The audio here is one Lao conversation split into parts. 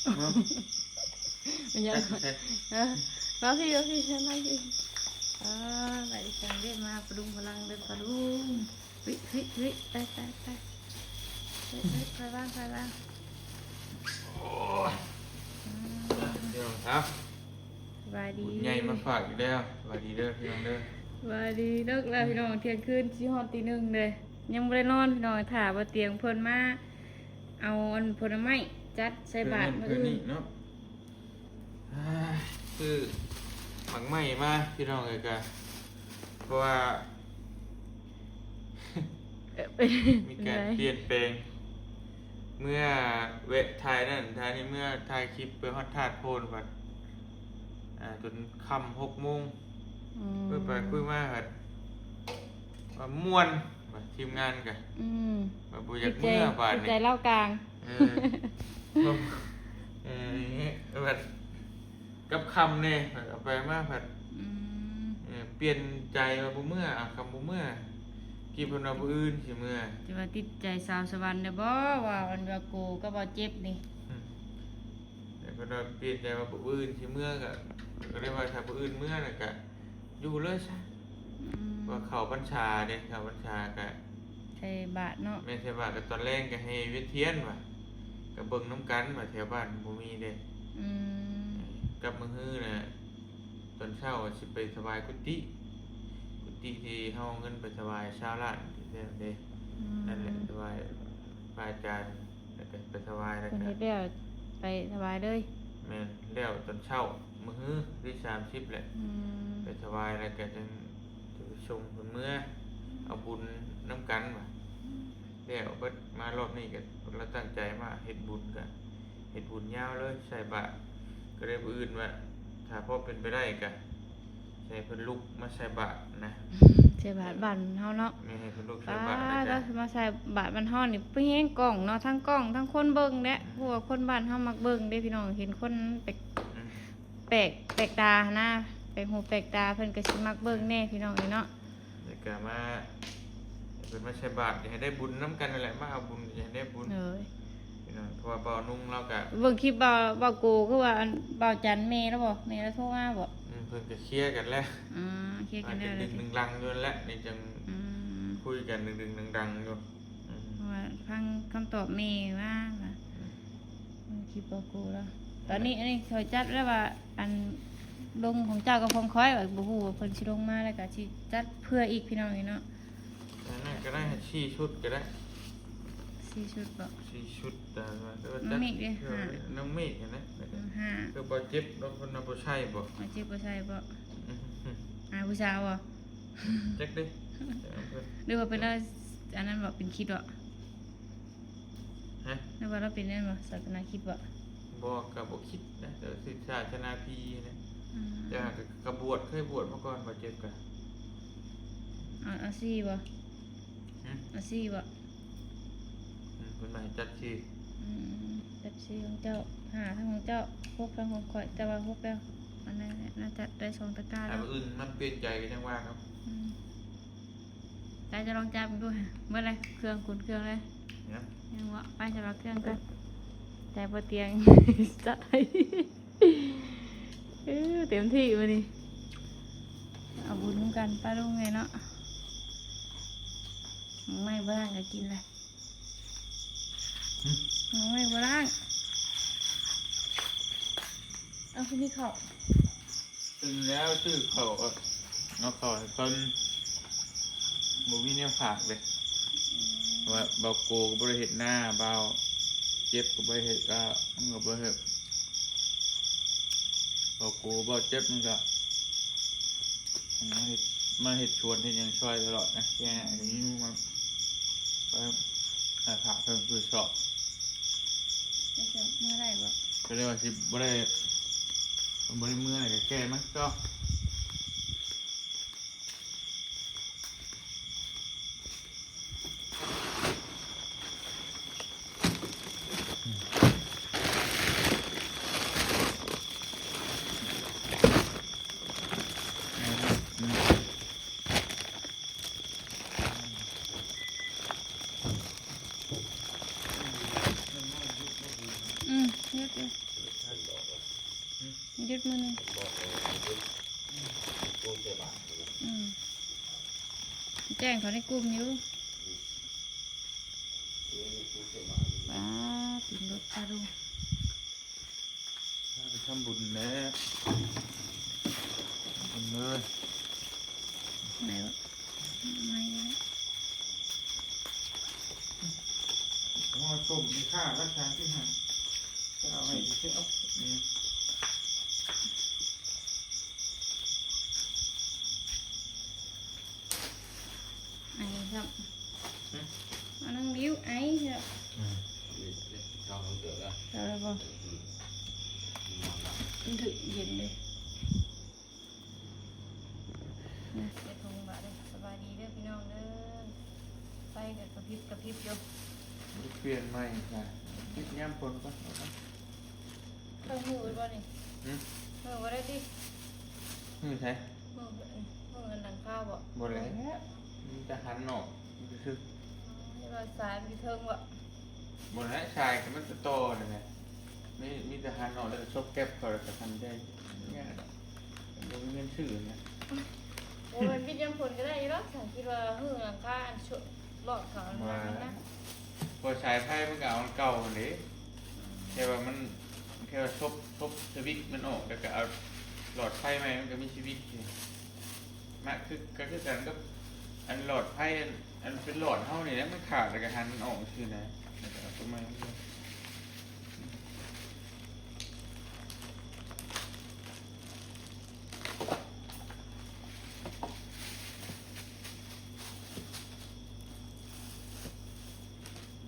ເນາະ ມັນຍັງ ເອີ ມາພີ່ ມາພີ່ ມາພີ່ ອ່າ ໄດ້ຈັງເດ້ ມາປະດຸງພະລັງເດີປະດຸງ ວິ ວິ ວິ ໄປ ໄປ ໄປ ໄປ ໄປ ຄ່ອຍວາງ ຄ່ອຍວາງ ໂອ້ຍ ອືມ ພີ່ນ້ອງ ເອົາ ສະບາຍດີ ບຸນໃຫຍ່ມາຝາກອີກແລ້ວ ສະບາຍດີເດີພີ່ນ້ອງເດີ ສະບາຍດີ ເລິກແລ້ວ ອືມ ພີ່ນ້ອງ ທ່ຽງຄືນຊິຮອດຕີໜຶ່ງເດ້ ຍັງບໍ່ໄດ້ນອນ ພີ່ນ້ອງ ຖ້າບໍ່ຕຽງເພິ່ນມາ ເອົາອັນຜົນໄມ້ຈັດໃສ່ບາດມື້ອື່ນເນາະ ຊື້ໝາກໄມ້ມາພີ່ນ້ອງເອີຍ ກະເພາະວ່າ ເອີ ມີການປ່ຽນແປງ ເມື່ອແວະຖ່າຍນັ້ນຖ່າຍນີ້ ເມື່ອຖ່າຍຄລິບໄປຮອດທາດໂພນ ບັດ ອ່າ ຈົນຄ່ຳຫົກໂມງ ອືມ ຄຸຍໄປຄຸຍມາ ບັດວ່າມ່ວນ ວ່າທີມງານກະ ອືມ ວ່າບໍ່ຢາກເມືອບາດນີ້ ໃຈລາວກາງ ເອີ ເອີ ບັດກັບຄຳແດ່ ເອົາໄປມາພັດ ອືມ ເອີ ປ່ຽນໃຈວ່າບໍ່ເມືອ ອາ ຄຳບໍ່ເມືອ ກິບເພິ່ນວ່າມື້ອື່ນຊິເມືອ ຈະວ່າຕິດໃຈສາວສະຫວັນໄດ້ບໍ່ ວ່າອັນວ່າໂກກັບວ່າເຈັບນີ້ ອືມ ແຕ່ເພິ່ນວ່າປ່ຽນໃຈວ່າມື້ອື່ນຊິເມືອ ກະ ກະເລີຍວ່າຖ້າມື້ອື່ນເມືອແລ້ວກະ ຢູ່ເລີຍຊະ ອືມ ວ່າເຂົ້າພັນສາເດ້ ເຂົ້າພັນສາກະໃສ່ບາດເນາະ ແມ່ນ ໃສ່ບາດ ກະຕອນແລງກະແຫ່ວຽນທຽນວ່າ ກະເບິ່ງນຳກັນວ່າແຖວບ້ານບໍ່ມີເດ້ ອືມ ກັບມື້ຮືນນະ ຕອນເຊົ້າຊິໄປຖວາຍກຸຕິ ກຸຕິທີ່ເຮົາເອົາເງິນໄປຖວາຍຊາວລ້ານເດ້ ອືມ ນັ້ນແຫຼະ ຖວາຍພະອາຈານ ແລ້ວກະໄປຖວາຍ ແລ້ວກະເພິ່ນເຮັດແລ້ວໄປຖວາຍເລີຍ ແມ່ນ ແລ້ວຕອນເຊົ້າມື້ຮືວັນທີສາມສິບແຫຼະ ອືມ ໄປຖວາຍ ແລ້ວກະຈັ່ງຈະໄປສົ່ງເພິ່ນເມືອ ເອົາບຸນນຳກັນວ່າ ແລ້ວເບິດ ມາລອບນີ້ກະລາວຕັ້ງໃຈມາເຮັດບຸນ ກະເຮັດບຸນຍາວເລີຍ ໃສ່ບາດ ກະເລີຍມື້ອື່ນວ່າ ຖ້າພໍເປັນໄປໄດ້ກະ ໃຫ້ເພິ່ນລຸກມາໃສ່ບາດນະ ໃສ່ບາດບ້ານເຮົາເນາະ ແມ່ນ ໃຫ້ເພິ່ນລຸກໃສ່ບາດ ປາດ ແລ້ວກະມາໃສ່ບາດບ້ານເຮົານີ້ ເປັນແຮງກ້ອງເນາະ ທັງກ້ອງ ທັງຄົນເບິ່ງແຫຼະ ອືມ ເພາະວ່າຄົນບ້ານເຮົາມັກເບິ່ງເດ້ພີ່ນ້ອງ ເຫັນຄົນແປກ ອືມ ແປກ ແປກຕາຫັ້ນນະ ແປກຫູແປກຕາ ເພິ່ນກະຊິມັກເບິ່ງແດ່ ອືມ ພີ່ນ້ອງເອີຍເນາະ ແລ້ວກະມາ ເພິ່ນມາໃສ່ບາດ ຢາກໃຫ້ໄດ້ບຸນນຳກັນນັ້ນແຫຼະ ມາເອົາບຸນ ຢາກໃຫ້ໄດ້ບຸນ ໂດຍ ພີ່ນ້ອງ ເພາະວ່າບ່າວນຸ່ງລາວກະ ເບິ່ງຄລິບບ່າວ ບ່າວໂກ ຄືວ່າອັນບ່າວຈັນແມ່ລາວບໍ່ ແມ່ລາວໂທມາບໍ່ ອືມ ເພິ່ນກະເຄຍກັນແລ້ວ ອືມ ເຄຍກັນແລ້ວ ດຶງໆດັງໆຢູ່ຫັ້ນແຫຼະ ນີ້ຈັ່ງ ອືມ ຄຸຍກັນດຶງໆດັງໆຢູ່ ອືມ ເພາະວ່າຟັງຄຳຕອບແມ່ວ່າ ອືມ ເບິ່ງຄລິບບ່າວໂກລາວ ຕອນນີ້ ອັນນີ້ຂ້ອຍຈັດແລ້ວວ່າ ອັນລົງຂອງເຈົ້າກັບຂອງຂ້ອຍ ບໍ່ຮູ້ວ່າເພິ່ນຊິລົງມາ ແລ້ວກະຊິຈັດເພື່ອອີກ ພີ່ນ້ອງເອີຍເນາະ ອັນນັ້ນກະໄດ້ ສີ່ຊຸດກະໄດ້ ສີ່ຊຸດເບາະ ສີ່ຊຸດ ແຕ່ວ່າ ແຕ່ວ່າ ນ້ອງເມກເດ້ ຫ້າ ນ້ອງເມກຫັ້ນນະ ອືມ ຫ້າ ຄືບໍ່ເຈັບ ແລ້ວເພິ່ນວ່າບໍ່ໃສ່ເບາະ ບໍ່ເຈັບບໍ່ໃສ່ເບາະ ອືມ ອາຍຜູ້ສາວເບາະ ຈັກເດ້ ຫຼືວ່າເປັນອັນນັ້ນເບາະ ເປັນຄິດເບາະ ຮະ ຫຼືວ່າລາວເປັນອັນນັ້ນເບາະ ສາສະໜາຄິດເບາະ ບໍ່ ກະບໍ່ຄິດນະ ແຕ່ວ່າສິດສາສະໜາຜີນະ ອືມ ແຕ່ວ່າກະ ກະບວດ ເຄີຍບວດມາກ່ອນ ບໍ່ເຈັບກະ ເອົາ ເອົາສີ່ບໍ່ ຫຶ ເອົາສີ່ບໍ່ ອືມ ເພິ່ນວ່າໃຫ້ຈັດສີ່ ອືມ ຈັດສີ່ຂອງເຈົ້າ ຫ້າທັງຂອງເຈົ້າ ຫົກທັງຂອງຂ້ອຍ ແຕ່ວ່າຫົກແລ້ວ ອັນນັ້ນແຫຼະ ໜ້າຈະໄດ້ສອງຕະກ້າ ຖ້າມື້ອື່ນມັນປ່ຽນໃຈກະຈັ່ງວ່າກັນ ອືມ ໄປ ຈະລອງຈັບເບິ່ງດູ ເບິດແລ້ວ ເຄື່ອງ ຂົນເຄື່ອງເລີຍ ຍັງ ຍັງບໍ່ ໄປ ສຳລັບເຄື່ອງກ່ອນ ແຕ່ບໍ່ຕຽງ ຈັດໃຫ້ ເອີ ເຕັມທີ່ມື້ນີ້ ເອົາບຸນນຳກັນ ປ້າລຸງເອີຍເນາະ ໝາກໄມ້ບໍ່ລ້າງກະກິນແຫຼະ ຫຶ ໝາກໄມ້ບໍ່ລ້າງ ເອົາ ຄືມີເຂົ້າ ຕື່ມແລ້ວ ຊື້ເຂົ້າ ເອົາເຂົ້າໃຫ້ເພິ່ນ ບໍ່ມີແນວຝາກເດ້ ອືມ ວ່າບ່າວໂກກະບໍ່ໄດ້ເຮັດນາ ບ່າວເຈັບກະບໍ່ໄດ້ເຮັດ ກະມັນກະບໍ່ເຮັດ ບ່າວໂກບ່າວເຈັບມັນກະ ມາເຮັດ ມາເຮັດສວນເຮັດຫຍັງຊ່ອຍຕະຫຼອດນະ ແກ່ໃຫ້ຢູ່ມາ ໄປຫາພາເພິ່ນຄືຊອກ ໄປຊອກເມື່ອໃດບໍ່ ກະເລີຍວ່າຊິບໍ່ໄດ້ ບໍ່ໄດ້ເມື່ອໃດກະແກ່ມາຊະ. ອືມ ເຮັດຢູ່. ຢຸດມື້ນີ້ ອືມ ແຈ້ງເຂົາໃນກຸ່ມຢູ່. ປ້າ ຕີນລົດພາລົງ ພາໄປທຳບຸນແຫຼະ ທຳບຸນເລີຍ. ໄໝວະ? ໄໝວະ? ເອົາມາສົ່ງໃຫ້ຂ້າລະສາມສິບຫ້າ ຈະເອົາໃຫ້ເຈົ້າ. ໄອຊ້ຳ. ຮຶ? ເອົານາງບິວໄອຊ້ຳ. ອືມ ເຊົາແລ້ວບໍ່? ອືມ ມັນຖືກເຢັນເດ້. ນະ ໃສ່ຖົງບາດເດີ. ສະບາຍດີເດີພີ່ນ້ອງເດີ. ໄຟກໍກະພິບກະພິບຢູ່. ປ່ຽນໃໝ່ນະ ປິດຍາມຝົນກ່ອນ. ເອົາໄປ ເຄື່ອງມືດບໍ່ນີ້? ຫຶ? ມືບໍ່ໄດ້ຕິ? ມືໃສ? ມື ມືອັນຫຼັງຄາບໍ່? ບໍ່ແລ້ວ ມີແຕ່ຫັນອອກຊື່ໆ. ອໍ ເຫັນວ່າສາຍມັນຢູ່ເທິງບໍ່? ບໍ່ແລ້ວ ສາຍກໍມັນໄປຕໍ່ນັ້ນແຫຼະ. ມີ ມີແຕ່ຫັນອອກ ແລ້ວກໍຊົກແກັບເຂົາ ແລ້ວກໍທັນໄດ້. ຍາກດອກ ບໍ່ມີເງິນຊື້ນະ. ໂອ້ຍ ປິດຍາມຝົນກໍໄດ້ຢູ່ດອກ. ສັງຄິດວ່າຫື່ອຫຼັງຄາອັນຊະ ຫຼອດເຂົານັ້ນນະ. ວ່າ ເພາະສາຍໄຟມັນກໍເອົາອັນເກົ່າຫັ້ນເດ້. ແຄ່ວ່າມັນ ແຄ່ວ່າຊົບ ຊົບສະວິດມັນອອກ ແລ້ວກໍເອົາຫຼອດໄຟໃໝ່ ມັນກໍມີຊີວິດຢູ່. ມາຄື ກໍຄືກັນກັບອັນຫຼອດໄຟ ອັນ ອັນເປັນຫຼອດເຮົານີ້ແຫຼະ ມັນຂາດແລ້ວກໍຫັນອອກຊື່ນະ ແລ້ວກໍເອົາຕົວໃໝ່.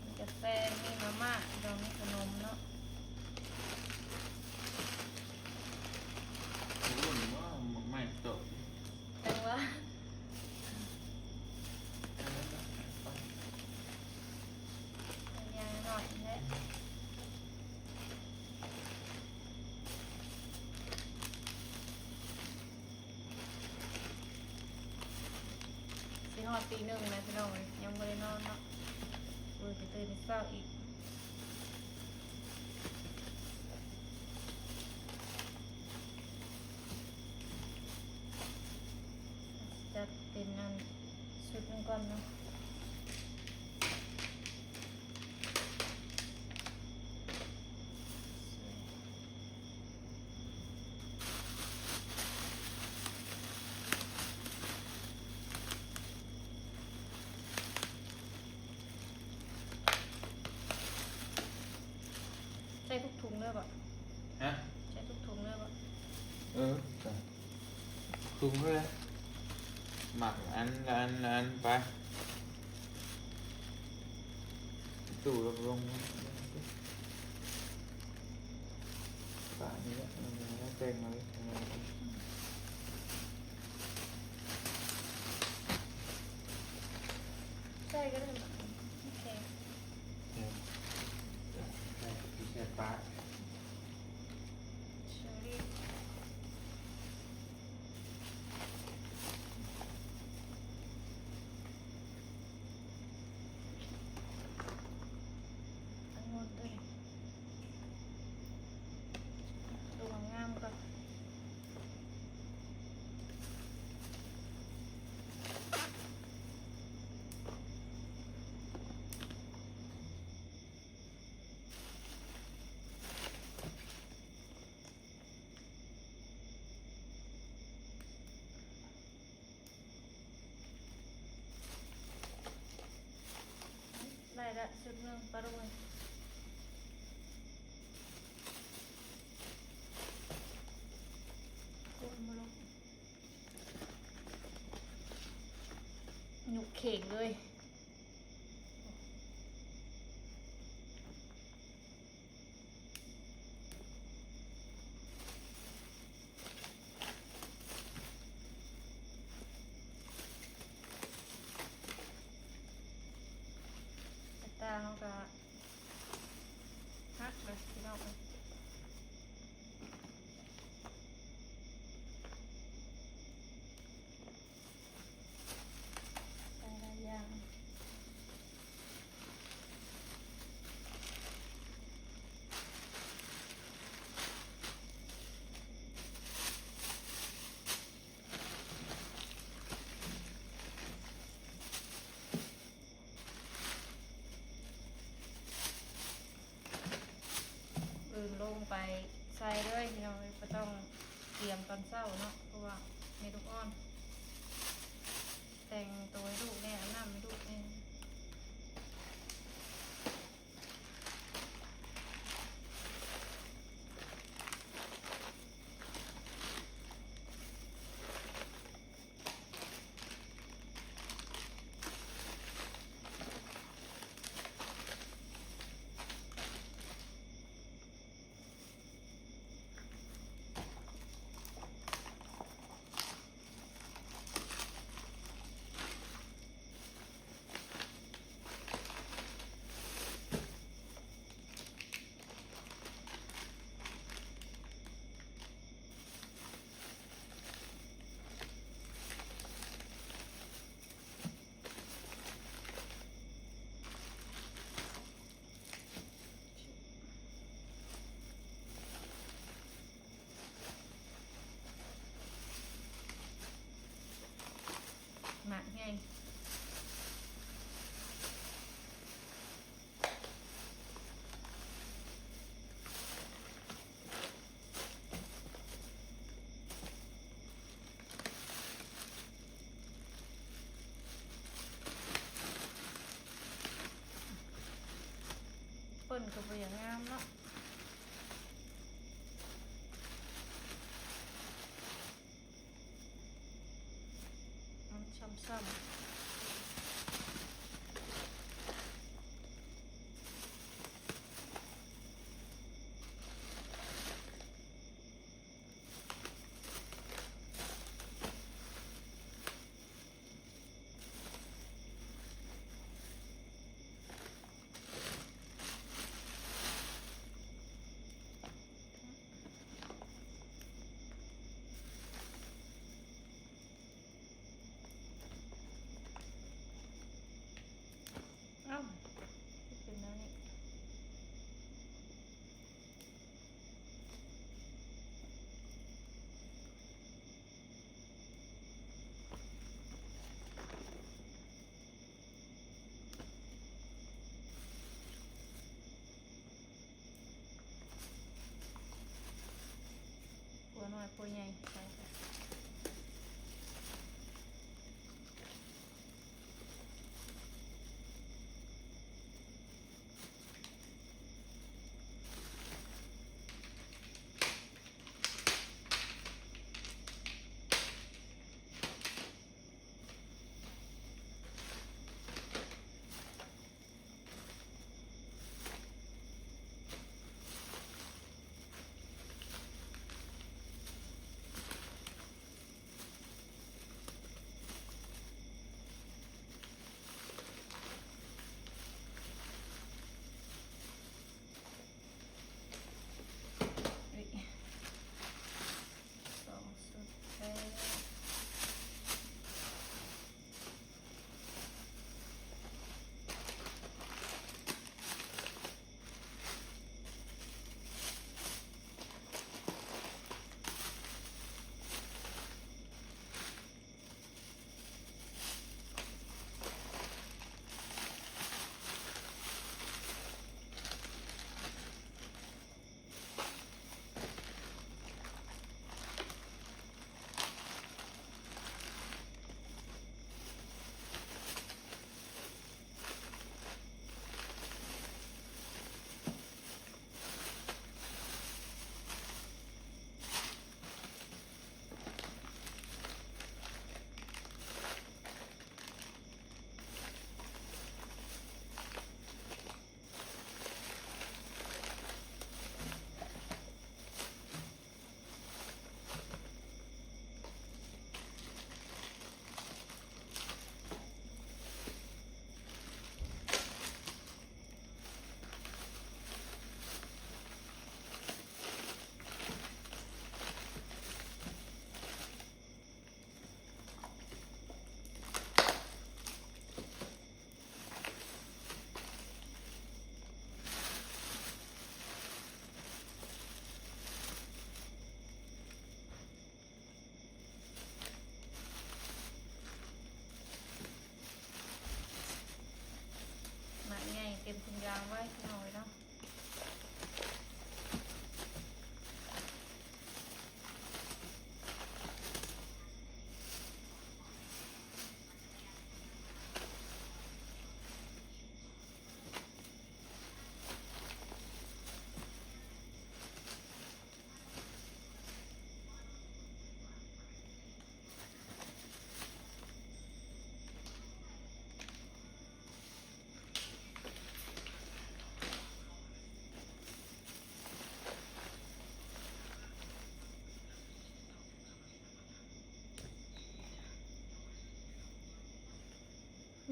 ມີກາແຟ ມີມາມ່າ ແລ້ວມີຂະໜົມເນາະ. ໂອ້ຍ ຫຍັງວະ ໝາກໄມ້ຕົກ. ຈັ່ງຫວະ ຍ່າງໜ້ອຍແຫຼະ. ຊິຮອດຕີໜຶ່ງແລ້ວພີ່ນ້ອງເອີຍ ຍັງບໍ່ໄດ້ນອນເນາະ. ເອີ ໄປຕື່ນເຊົ້າອີກ. ຈັດເປັນອັນຊຸດໜຶ່ງກ່ອນເນາະ. ໃສ່ທຸກຖົງເລີຍບໍ່? ຮະ? ໃສ່ທຸກຖົງເລີຍບໍ່? ເອີ ໃສ່ທຸກຖົງເລີຍ. ໝັກອັນລະອັນລະອັນໄປ. ຕູ້ລົງມາ ປະນີ້ແຫຼະ ແຕ່ງມາເລີຍ. ໃສ່ກໍໄດ້ ໂອເຄ ໃສ່ ໃສ່ປາ ເຊີຣີ. ອັນງຸ່ນຕົວນີ້ ຕົວງາມໆກ່ອນ. ໄດ້ລະຊຸດໜຶ່ງ ປາລຸງ ກົນບໍ່ລົງ ຍົກເຂ່ງເລີຍ. ຕາເຮົາກະຫັກເລີຍພີ່ນ້ອງເອີຍ. ຫຼາຍໆຢ່າງ. ໄປໃສ່ເລີຍພີ່ນ້ອງເອີຍ ບໍ່ຕ້ອງກຽມຕອນເຊົ້າເນາະ ເພາະວ່າແມ່ລູກອ່ອນ ແຕ່ງໂຕໃຫ້ລູກແດ່ ອາບນ້ຳໃຫ້ລູກແດ່. ໝາກໃຫຍ່ ເປີ້ນກໍບໍ່ຢາກງາມເນາະ. ມັນຊ້ຳໆ. ເອົ້າ ເປັນແນວນີ້. ຄົວນ້ອຍຄົວໃຫຍ່ໃສ່ໄປ.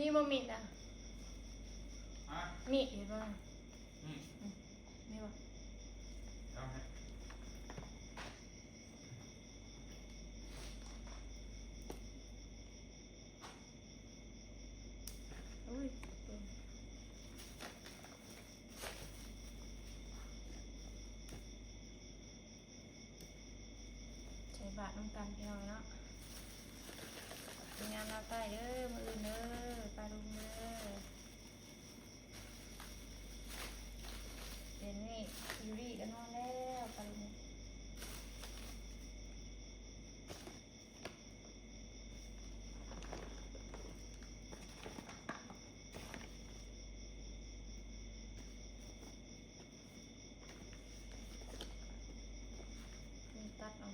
ມີບໍ່ມີດນະ? ຮະ? ມີດຢູ່ບໍ່? ອືມ ອືມ ມີບໍ່? ເອົາໃຫ້ ອຸ້ຍ ໃສ່ບາດນຳກັນພີ່ນ້ອງເນາະ. ທີມງານລາວໃຕ້ເດີ ມື້ອື່ນເດີ ປ້າລຸງເດີ. ເຢັນນີ້ຢູຣິກໍນອນແລ້ວ ປ້າລຸງ. ນີ້ຕັດເອົາ.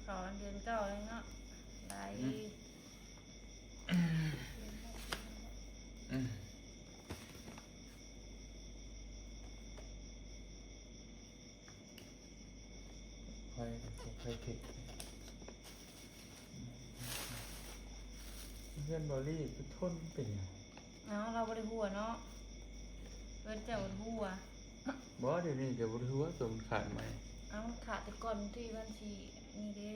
ເຂົ້າເດືອນເກົ້າແລ້ວເນາະ ຫຼາຍ ອືມ ໄຟ ໄຟເທັກ ເຮືອນບໍ່ລີ້ຄືທົນເປັນຫຍັງ? ເອົ້າ ລາວບໍ່ໄດ້ຮົ່ວເນາະ ເຮືອນເຈົ້າຮົ່ວ. ບໍ່ ດຽວນີ້ກໍບໍ່ໄດ້ຮົ່ວ ໂຕມັນຂາດໃໝ່. ເອົ້າ ມັນຂາດແຕ່ກ່ອນທີ່ມັນຊິນີ້ເດ້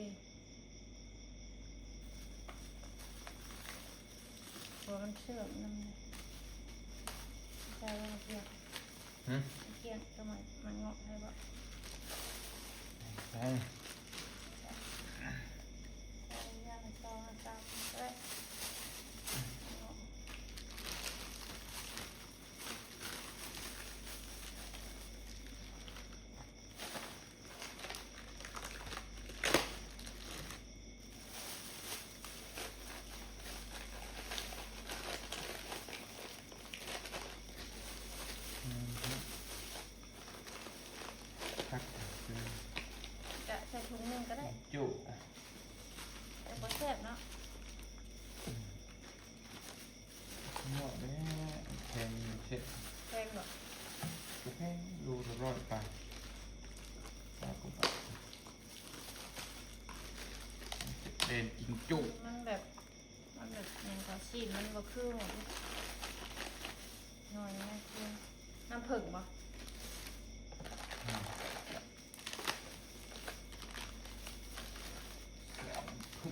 ເພາະວ່າມັນເຊື່ອມນຳ ໃສ່ວ່າເກືອ ຫຶ? ເກືອ ກໍມັນ ມັນເງາະໃສ່ບໍ່? ໃສ່ ໃສ່ຢ່າງສອງສາມກໍໄດ້ ເງາະ. ອືມ ຄັກ ຈະໃສ່ຖົງໜຶ່ງກໍໄດ້ ຈຸ ແຕ່ບໍ່ແຊບເນາະ. ເນາະ ແພງເສດ ແພງບໍ່? ບໍ່ແພງ ໂລລະຮ້ອຍປາຍ ຊາວກວ່າບາດ. ເປັນຈິງຈຸ ມັນແບບ ມັນແບບຫຍັງກໍຊີ້ນມັນບໍ່ຄືໝູ ໜ້ອຍນະ ຄືນ້ຳເຜິ້ງບໍ່? ອື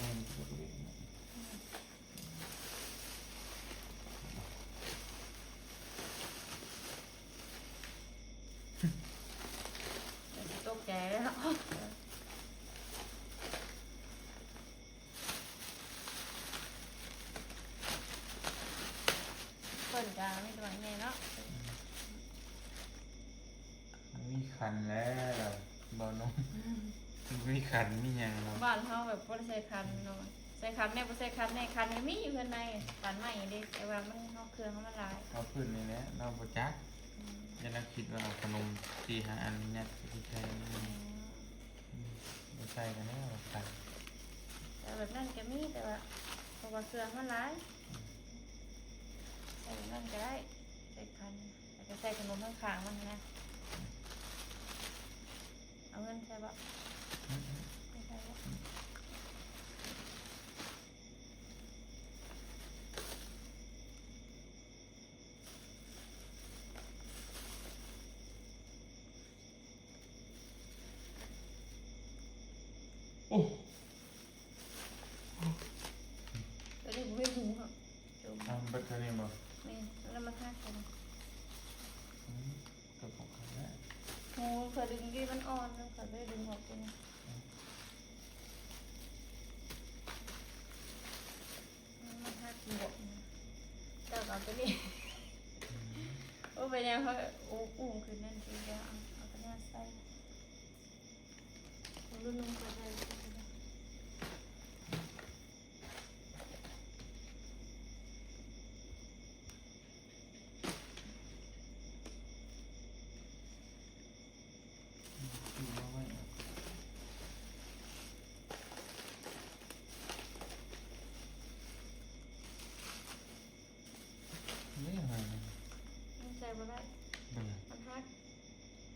ມ. ຕົກໃຈແລ້ວ. ເພິ່ນກະມີແຕ່ໝາກໃຫຍ່ເນາະ ອືມ ມີຂັນແລ້ວ ເບົານົມ ອືມ ມີຂັນມີຫຍັງເນາະ ບ້ານເຮົາແບບບໍ່ໄດ້ໃສ່ຂັນເນາະ ໃສ່ຂັນແດ່ບໍ່ໃສ່ຂັນແດ່ ຂັນກໍມີຢູ່ເຮືອນໃນ ຂັນໄມ້ເດ້ ແຕ່ວ່າມັນ ເຮົາເຄື່ອງເຮົາມັນຫຼາຍ ເອົາພື້ນນີ້ແຫຼະ ເຮົາບໍ່ຈັກ ອືມ ຢ້ານລາວຄິດວ່າເອົາຂະໜົມສີ່ຫ້າອັນຍັດໃສ່ ອືມ ອືມ ບໍ່ໃສ່ກໍແລ້ວກັນ ແຕ່ແບບນັ້ນກໍມີ ແຕ່ວ່າ ເພາະວ່າເຄື່ອງມັນຫຼາຍ ອືມ ໃສ່ແບບນັ້ນກໍໄດ້ ໃສ່ຂັນ ແລ້ວກໍໃສ່ຂະໜົມຂ້າງໆມັນນະ ເອົາເງິນໃສ່ບໍ່? ອືມ ໃສ່ບໍ່? ອືມ. ໂອ້ ຕົວນີ້ບໍ່ມີຫູເນາະ ຈົມ ອ້າວ ເບິດເທົ່ານີ້ບໍ່? ແມ່ນ ແລ້ວມັນຫັກເລີຍນະ ອືມ ກໍຂອງເຂົາແຫຼະ ຫູຂ້ອຍດຶງດີມັນອ່ອນ ຂ້ອຍເລີຍດຶງອອກຕົວນີ້ ອືມ. ມັນຫັກບວກນະ ເຈົ້າກໍເອົາຕົວນີ້ ອືມ ໂອ້ ເປັນຫຍັງເຂົາອຸ້ມຂຶ້ນນັ້ນຊິ ເຈົ້າເອົາ ລຸ້ນໜຶ່ງກໍໄດ້ ນີ້ຫອຍມັນໃສ່ບໍ່ໄດ້ ເບິ່ງ ມັນຫັກ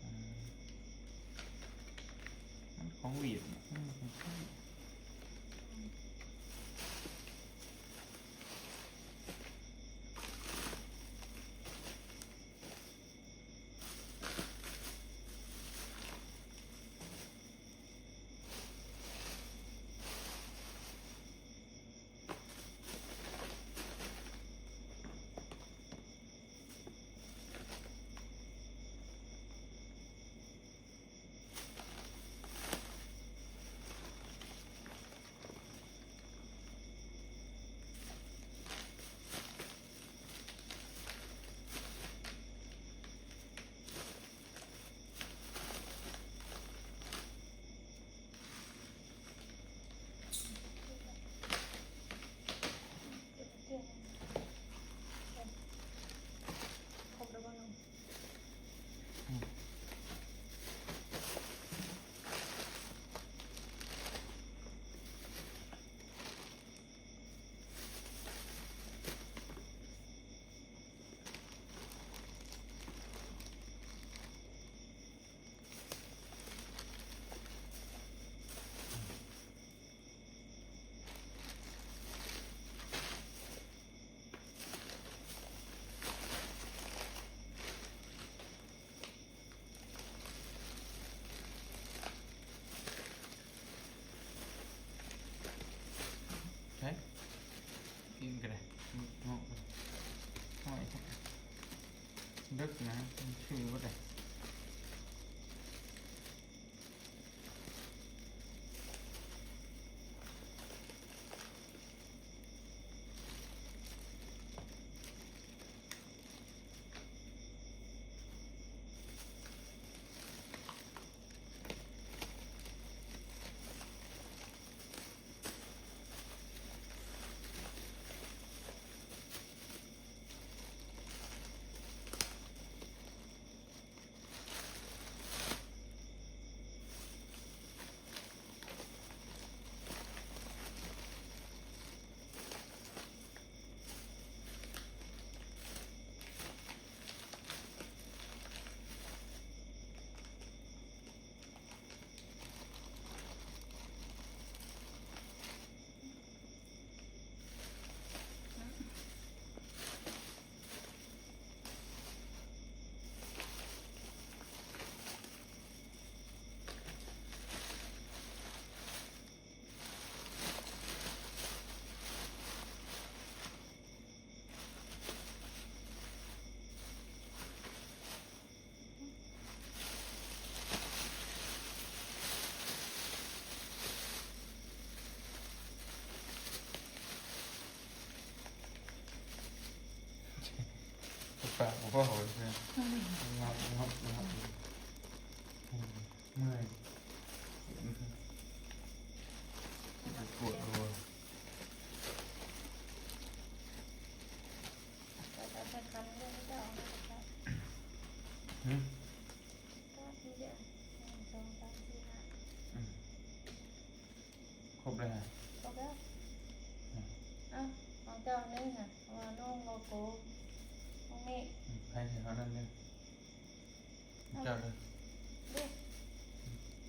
ອືມ ມັນຂອງຫວຽດ ອືມ ຂອງໄທ. ຄົບແລ້ວບໍ່? ອືມ. ໃຊ້ ກິນກໍໄດ້ ເນາະ ເນາະ ເດັກນະ ມັນຊື່ບໍ່ໄດ້. ປາກບໍ່ພໍເລີຍ ອືມ ງອບ ງອບ ງອບ ອືມ ເມື່ອຍ ປວດຫົວ. ເອົາໄປຄັນເລີຍ ເຈົ້າເອົາມາຈັກ ຫືມ ກໍມີເດີ ໜຶ່ງ ສອງ ສາມ ສີ່ ຫ້າ ອືມ ຄົບແລ້ວ ຄົບແລ້ວ ອືມ ເອົ້າ ຂອງເຈົ້າໜຶ່ງຫະ ເພາະວ່ານ້ອງບໍ່ຄົບ ນ້ອງມີ ອືມ ໃຜຊິເອົານັ້ນເດີ ເອົາ ເຈົ້າເດີ ເດ້ ອືມ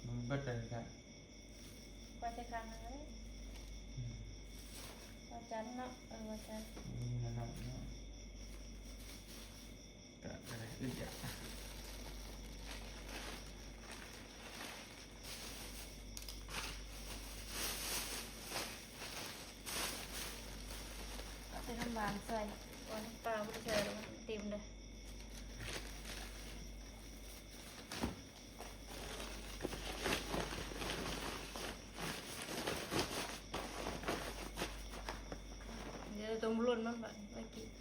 ມັນເບິດເລີຍກະ ໄປແຕ່ຄັນນັ້ນເລີຍ ອືມ ວັນຈັນເນາະ ເອີ ວັນຈັນ ອືມ ນັ້ນເນາະ ກະໄດ້ ອຶດຢາກ ເອົາແຕ່ນ້ຳຫວານໃສ່ ເອົານ້ຳເປົ່າບໍ່ໄດ້ໃສ່ດອກ ມັນເຕັມເດ້. ດຽວຕ້ອງລຸ້ນມັນບາດນີ້ ວ່າກິນ ເ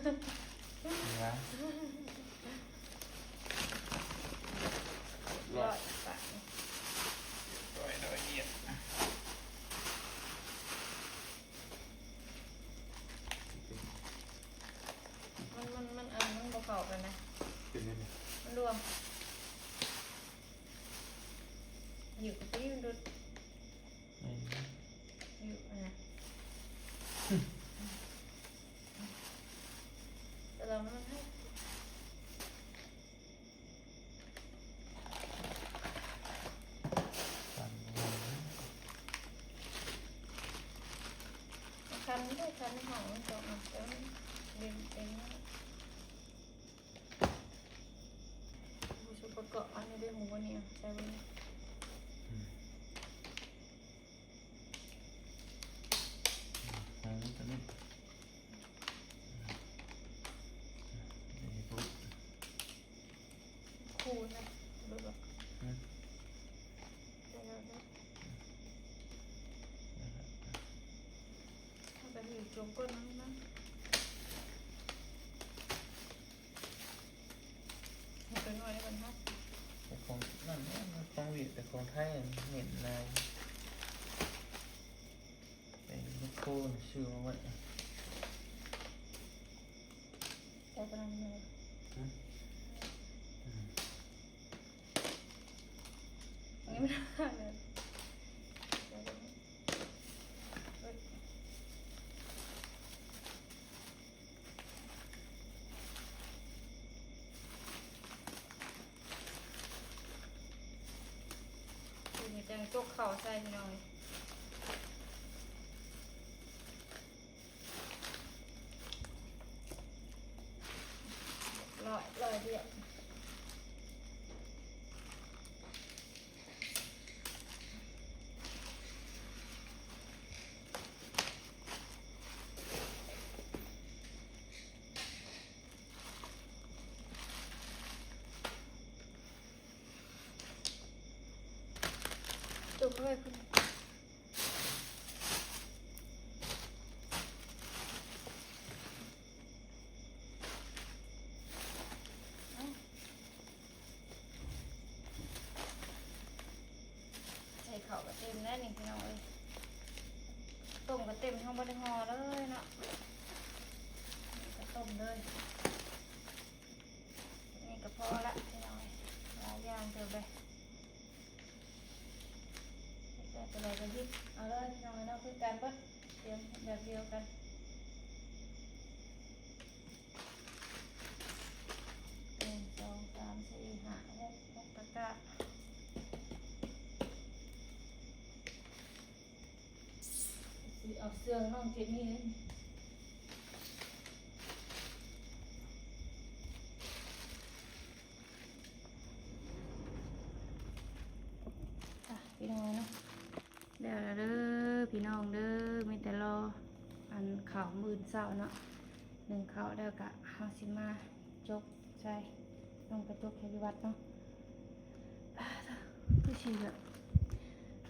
ນີ້ຫວາ? ຮຽບຮ້ອຍ ຮຽບຮ້ອຍ ລອຍລຽບ. ມັນ ມັນ ມັນ ອັນ ມັນບໍ່ເຂົ້າກັນນະ. ເປັນຫຍັງ? ມັນລວມ. ຢູ່ກັບທີ່ມັນດຸດ. ແມ່ນ. ຢູ່ ອັນນະ. ແຕ່ລະມັນໃຫ້ ຄັນໄດ້ຄັນໃນຫ້ອງມັນກໍ ອາ ແຕ່ມັນເດັ່ນເຕັມ. ໝູຊຸປະກອບ ອັນນີ້ໄດ້ຫູບໍ່ນີ້ ໃສ່ເບິ່ງ. ອືມ ຫູຕົວນີ້ ອືມ ນີ້ພຸ້ນ ຄູນະ ເບິ່ງ ອືມ ໃສ່ແລ້ວເດີ. ເຮົາກໍຖືຈົງກົ້ນມັນນະ. ເຮັດຕົວນ້ອຍໄດ້ບໍ່ນະ? ແຕ່ຂອງນັ້ນແຫຼະ ຂອງຫວຽດ ແຕ່ຂອງໄທເນັ້ນຫຼາຍ. ແຕ່ແມກໂຄຊື້ມາໝົດ. ແຕ່ຕົວນັ້ນແມ່ນ ຮະ? ອືມ ອັນນີ້ມັນ ນີ້ຈັ່ງຈົກເຂົ້າໃສ່ ພີ່ນ້ອງ. ລອຍ ລອຍດຽວ. ຈົກເຂົ້າໄປພຸ້ນ. ໃສ່ເຂົ້າກໍເຕັມແລ້ວນີ້ ພີ່ນ້ອງເອີຍ. ຕົ້ມກໍເຕັມ ເຮົາບໍ່ໄດ້ຫໍ່ເລີຍເນາະ. ນີ້ກໍຕົ້ມເລີຍ. ນີ້ກໍພໍລະ ພີ່ນ້ອງເອີຍ. ຫຼາຍຢ່າງເຕີບເລີຍ. ຢາກໄດ້ຕົວໃດກໍຫຍິບເອົາເລີຍ ພີ່ນ້ອງເອີຍເນາະ. ຄືກັນເບິດ ຕຽມແບບດຽວກັນ. ໜຶ່ງ ສອງ ສາມ ສີ່ ຫ້າ ຫົກ ຫົກຕະກະ. ຊິເອົາເຊື່ອງນ້ອງເຈນນີ້ເລີຍ. ອ່ະ ພີ່ນ້ອງເນາະ ແລ້ວລະເດີ ພີ່ນ້ອງເດີ. ມີແຕ່ລໍອັນເຂົ້າມື້ອື່ນເຊົ້າເນາະ. ໜຶ້ງເຂົ້າແລ້ວກະເຮົາຊິມາຈົກໃສ່ ຕ້ອງໄປຈົກໃສ່ຢູ່ວັດເນາະ. ປາດ ຄືຊິແບບ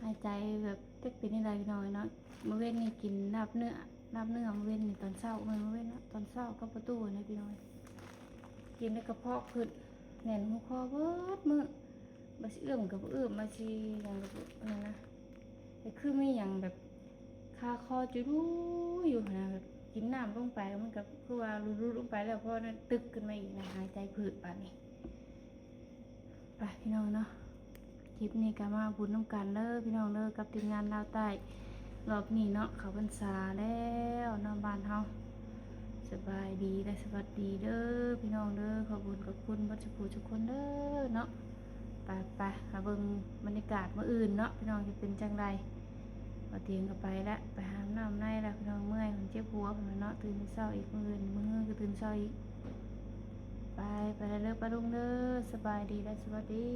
ຫາຍໃຈແບບຈັກເປັນຈັ່ງໃດ ພີ່ນ້ອງເນາະ. ມື້ເວັນນີ້ກິນລາບເນື້ອ ລາບເນື້ອມື້ເວັນນີ້ຕອນເຊົ້າ ແມ່ນມື້ເວັນເນາະ ຕອນເຊົ້າກັບປະຕູນະ ພີ່ນ້ອງ. ກິນແລ້ວກະເພາະຂຶ້ນ ແໜ້ນຫົວຄໍເບິດມື້. ວ່າຊິເອື້ອມກໍບໍ່ເອື້ອມ ວ່າຊິຫຍັງກໍບໍ່ ອັນນັ້ນນະ. ແຕ່ຄືມີຫຍັງແບບຄາຄໍຈຸດູຢູ່ຫັ້ນນະ ແບບກິນນ້ຳລົງໄປ ມັນກໍຄືວ່າຫຼຸດໆລົງໄປແລ້ວ ພໍນັ້ນຕຶກຂຶ້ນມາອີກນະ ຫາຍໃຈຜືດບາດນີ້. ໄປ ພີ່ນ້ອງເນາະ. ຄລິບນີ້ກໍມາບຸນນຳກັນເດີ ພີ່ນ້ອງເດີ ກັບທີມງານລາວໃຕ້. ຮອບນີ້ເນາະ ເຂົ້າພັນສາແລ້ວເນາະ ບ້ານເຮົາ. ສະບາຍດີ ແລະ ສະຫວັດດີເດີ ພີ່ນ້ອງເດີ. ຂອບຄຸນ ຂອບຄຸນເບິດສູ່ຜູ້ສູ່ຄົນເດີເນາະ. ໄປໆ ຫາເບິ່ງບັນຍາກາດມື້ອື່ນເນາະ ພີ່ນ້ອງ ຈະເປັນຈັ່ງໃດ. ບໍ່ຕຽງກໍໄປລະ ໄປຫານ້ຳໃນລະ ພີ່ນ້ອງ. ເມື່ອຍ ເຈັບຫົວພຸ້ນລະເນາະ. ຕື່ນເຊົ້າອີກ ມື້ອື່ນ ມື້ຮືກໍຕື່ນເຊົ້າອີກ. ໄປ ໄປລະເດີ ປ້າລຸງເດີ. ສະບາຍດີ ແລະ ສະຫວັດດີ.